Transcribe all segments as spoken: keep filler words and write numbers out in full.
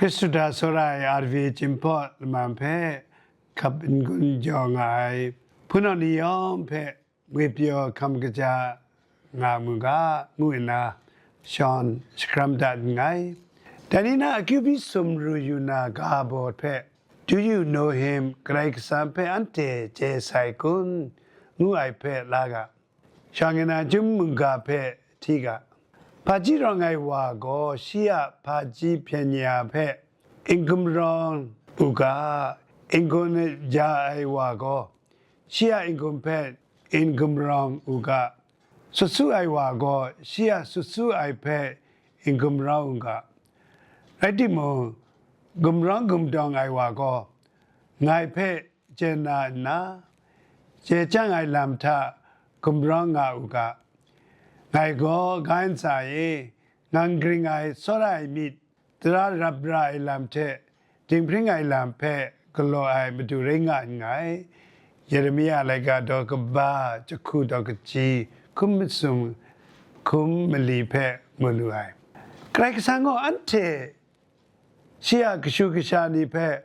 Hkristu hta tsawra ai R V Chin Hpaw Lamang hpe hkap n-gun jaw nga ai hpunau ni yawng hpe ngwi pyaw hkam kaja nga mu ga, ngu nna shawng shakram dat nngai. Dai ni na akyu hpyi sumru yu na ga baw hpe, "Do you know him?" Karai Kasang hpe anhte chye sai kun? ngu ai hpe la ga. Shawng nna chyum mungga hpe hti ga. Hpaji rawng ai wa gaw shi a hpaji hpyen ya hpe n-gumrawng u ga, n-gun ja ai wa gaw shi a n-gun hpe n-gumrawng u ga, sut su ai wa gaw shi a sut su ai hpe n-gumrawng u ga. Rai timung, gumrawng gumdawng ai wa gaw ngai hpe chye na nna, chye chyang ai lam hta gumrawng nga u ga. Ngai gaw, ga ntsa e, ngang gring ai tsawra ai myit, tara rap ra ai lam hte dinghpring ai lam hpe galaw ai Madu rai nga nngai. Yeremia laika daw kaba, jahku daw kaji, hkum masum, hkum mali hpe mu lu ai. Karai Kasang gaw anhte shi a kashu kasha ni hpe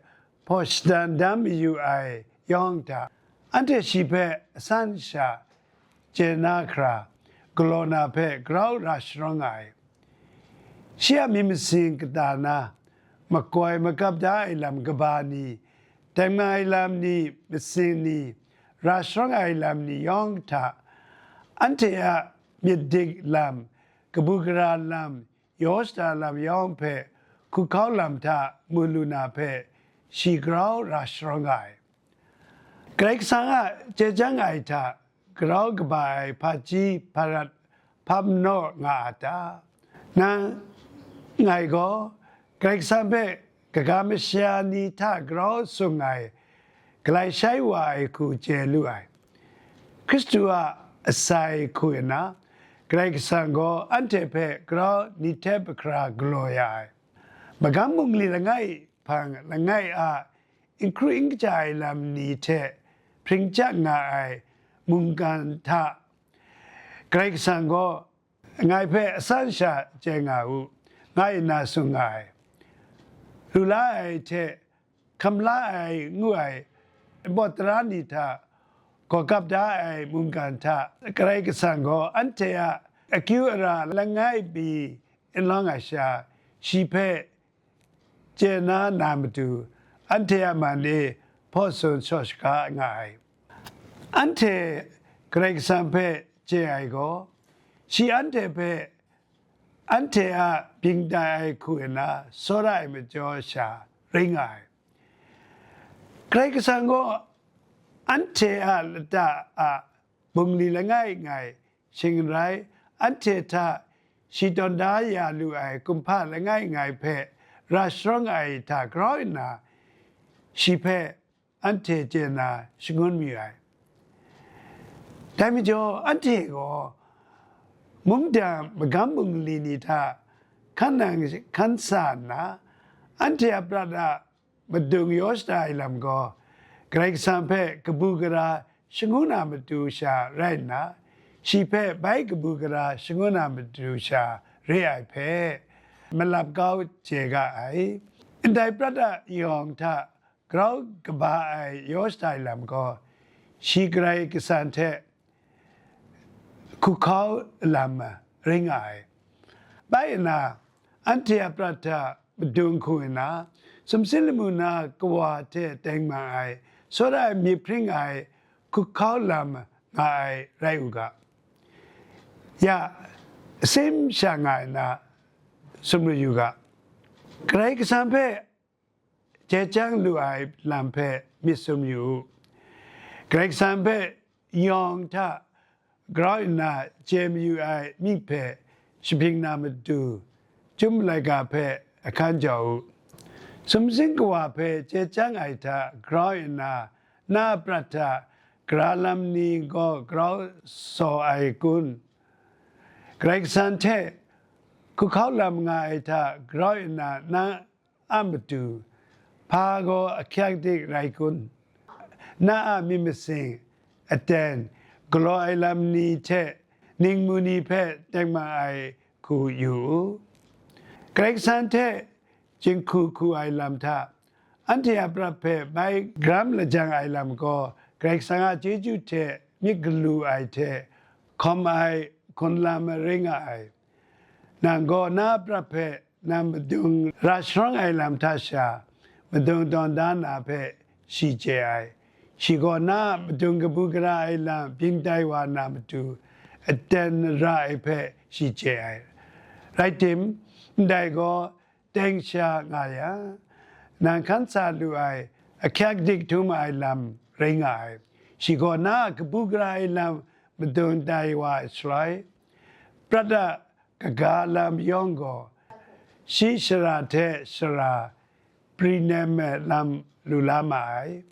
hpaw shadan dam mayu ai yawng hta, anhte shi hpe asan sha chye na hkra galaw na hpe grau ra sharawng nga ai. Shi a myit masin kata na, makoi magap da ai lam kaba ni, tengman ai lam ni, masin ni, ra sharawng ai lam ni yawng hta, anhte a myit dik lam, kabu gara lam, yaw shada lam yawng hpe hku hkau lam hta mu lu na hpe shi grau ra sharawng nga ai. Karai Kasang a chye chyang ai hta grau kaba ai hpaji hparat hpa manaw nga a ta? Nang, ngai gaw Karai Kasang hpe kaga masha ni hta grau sung ai, galai shai wa ai hku chye lu ai. Hkristu a asai hku nna, Karai Kasang gaw anhte hpe grau ni hte hkra galaw ya ai. Magam bungli langai hpang langai a n hkru n kaja ai lam ni hte hpring chyat nga ai mungkan hta Karai Kasang gaw ngai hpe asan sha chye nga u, nga nna tsun nga ai. Lu la ai hte hkam la ai ngu ai bawt tara ni hta gaw kap da ai mungkan hta Karai Kasang gaw anhte a akyu ara langai pyi n lawng ai sha, shi hpe chye na na matu, anhte a man e hpaw tsun shaw shaga nga ai. Anhte Karai Kasang hpe chye ai gaw, shi anhte hpe anhte a byin tai ai hku nna tsawra ai majaw sha rai nga ai. Karai Kasang gaw anhte a lata a bungli langai ngai shing n rai, anhte hta shi tawn da ya lu ai kumhpa langai ngai hpe ra sharawng ai hta grau nna, shi hpe anhte chye na shangun mayu ai. Dai majaw, anhte gaw mungdan magam bungli ni hta hkan nang hkan sa nna, anhte a prat a madung yaw shada ai lam gaw, Karai Kasang hpe kabu gara shangun a matu sha rai nna, shi hpe bai kabu gara shangun a matu sha re ai hpe malap kau chye ga ai. Ndai prat a yawng hta grau kaba ai yaw shada ai lam gaw, shi Karai Kasang hte hku hkau lam rai nga ai. Bai nna, anhte a prat hta madung hku nna, sumsing lamu na kawa hte tengman ai, tsawra ai myit hpring ai hku hkau lam nga ai rai u ga. Ya, asim sha nga ai na sumru yu ga. Karai Kasang hpe chye chyang lu ai lam hpe myit sum yu u. Karai Kasang hpe yawng hta grau nna chye mayu ai myi hpe shahpying na matu, Chyum laika hpe ahkan jau u. Sumsing kawa hpe chye chyang ai hta grau nna, na a prat hta gara lam ni gaw grau saw ai kun? Karai Kasang hte hku hkau lam nga ai hta grau nna, na a matu, hpa gaw ahkyak dik rai kun? Na a myit masin, aten, galaw ai lam ni hte ningmu ni hpe tengman ai hku yu u. Karai Kasang hte jinghku hku ai lam hta, anhte a prat hpe bai garam lajang ai lam gaw, Karai Kasang a chyeju hte myit galu ai hte hkawm ai hkun lam rai nga ai. Nang gaw na a prat hpe nang madung ra sharawng ai lam hta sha, madung tawn da na hpe shi chye ai. Shi gaw na a madung kabu gara ai lam byin tai wa na matu, aten ra ai hpe shi chye ai. Rai tim, ndai gaw teng sha nga yang, nang hkan sa lu ai ahkyak dik htum ai lam rai nga ai. Shi gaw na a kabu gara ai lam madung tai wa ai shaloi, prat a kaga lam yawng gaw, shi shara hte shara pri nem ai lam lu la ma ai.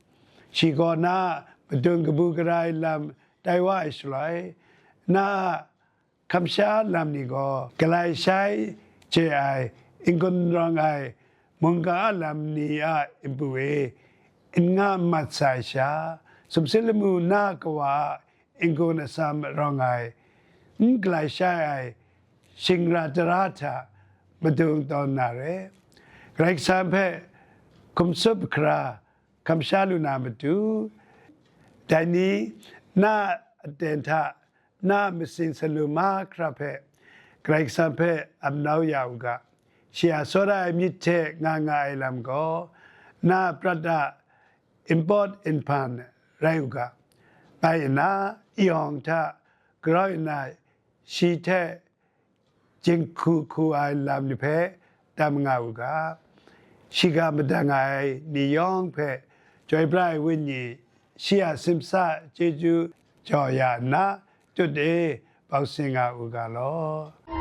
Shi gaw na a madung kabu gara ai lam tai wa ai shaloi, na a kamsha lam ni gaw galai shai chye ai n-gun rawng ai mungga a lam ni a npu e n-nga mat sai sha, sumsing lamu na kawa a n-gun atsam rawng ai, n galai shai ai shingra tara hta madung tawn na re. Karai Kasang hpe hkum tsup hkra kamsha lu na matu, dai ni na aten hta na a masin salu mahkra hpe Karai Kasang hpe amnau ya u ga. Shi a sawt ai myit hte nga nga ai lam gaw, na a prat a npawt nhpan rai u ga. Bai nna, yawng hta garau nna, shi hte jinghku hku ai lam ni hpe tam nga u ga. Shiga madang ai ni yawng hpe Chyoi Pra ai Wenyi shi a simsa chyeju jaw ya nna, tut e bau sin nga u ga law.